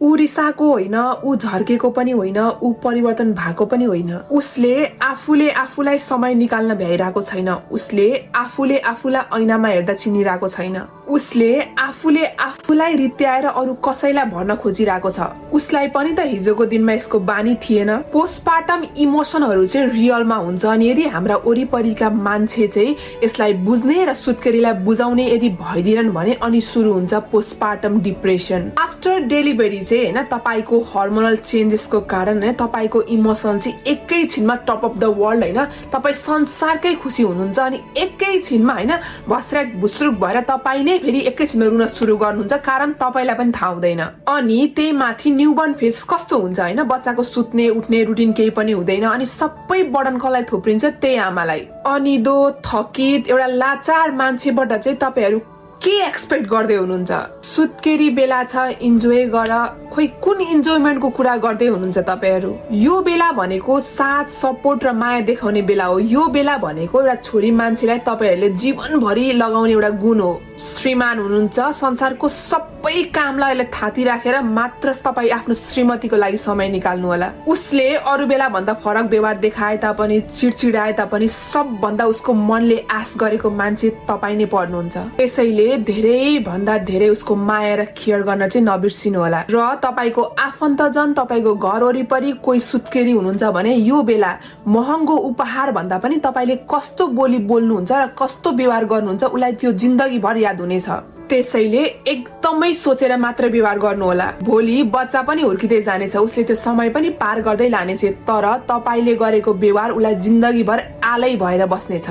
ऊ रिसाएको होइन, ऊ झर्केको पनि होइन, ऊ परिवर्तन भएको पनि होइन। उसले आफूले आफूलाई समय निकाल्न भ्याइरहेको छैन। उसले आफूले आफूलाई ऐनामा हेर्दा चिनिरहेको छैन। उसले आफूले आफूलाई रित्याएर अरू कसैलाई भर्न खोजिरहेको छ। उसलाई पनि त हिजोको दिनमा यसको बानी थिएन। पोस्टपार्टम इमोसनहरू चाहिँ रियलमा हुन्छ अनि यदि हाम्रा वरिपरिका मान्छे चाहिँ यसलाई बुझ्ने र सुत्केरीलाई बुझाउने यदि भइदिएनन् भने अनि सुरु हुन्छ पोस्टपार्टम डिप्रेसन। आफ्टर डेलिभरी चाहिँ हैन तपाईको हर्मोनल चेन्जेसको कारण हैन तपाईको इमोसन चाहिँ एकैछिनमा टप अफ द वर्ल्ड हैन तपाई संसारकै खुसी हुनुहुन्छ अनि एकैछिनमा हैन भस्राक भुस्रुक भएर तपाई नै फेरि एकैछिनमा रुन सुरु गर्नुहुन्छ कारण तपाईलाई पनि थाहा हुँदैन। अनि त्यही माथि न्यूबर्न फेज कस्तो हुन्छ हैन बच्चाको सुत्ने उठ्ने रुटिन केही पनि हुँदैन अनि सबै बर्डन कसलाई थुप्रिन्छ त्यही आमालाई। अनिदो थकित एउटा लाचार मान्छेबाट चाहिँ तपाईहरु के एक्सपेक्ट गर्दै हुनुहुन्छ? सुत्केरी बेला छ इन्जोय गर। खोइ कुन इन्जोयमेन्टको कुरा गर्दै हुनुहुन्छ तपाईहरु? यो बेला भनेको साथ सपोर्ट र माया देखाउने बेला हो। यो बेला भनेको एउटा छोरी मान्छेलाई तपाईहरुले जीवनभरि लगाउने एउटा गुण हो। श्रीमान हुनुहुन्छ संसारको सबै कामलाई अहिले थाती राखेर मात्र तपाई आफ्नो श्रीमतीको लागि समय निकाल्नु होला। उसले अरु बेला भन्दा फरक व्यवहार देखाए तापनि चिडचिडाए तापनि सब भन्दा उसको मनले आश गरेको मान्छे तपाई नै पर्नुहुन्छ। त्यसैले धेरै भन्दा धेरै उसको माया र केयर गर्न चाहिँ नबिर्सिनु होला। र तपाईको आफन्तजन तपाईको घर वरिपरि कोही सुत्केरी हुनुहुन्छ भने यो बेला महँगो उपहार भन्दा पनि तपाईले कस्तो बोली बोल्नुहुन्छ र कस्तो व्यवहार गर्नुहुन्छ उलाई त्यो जिन्दगी भर याद हुनेछ। त्यसैले एकदमै सोचेर मात्र व्यवहार गर्नु होला। भोलि बच्चा पनि हुर्किँदै जानेछ, उसले त्यो समय पनि पार गर्दै लानेछ, तर तपाईले गरेको व्यवहार उलाई जिन्दगी भर आलै भएर बस्नेछ।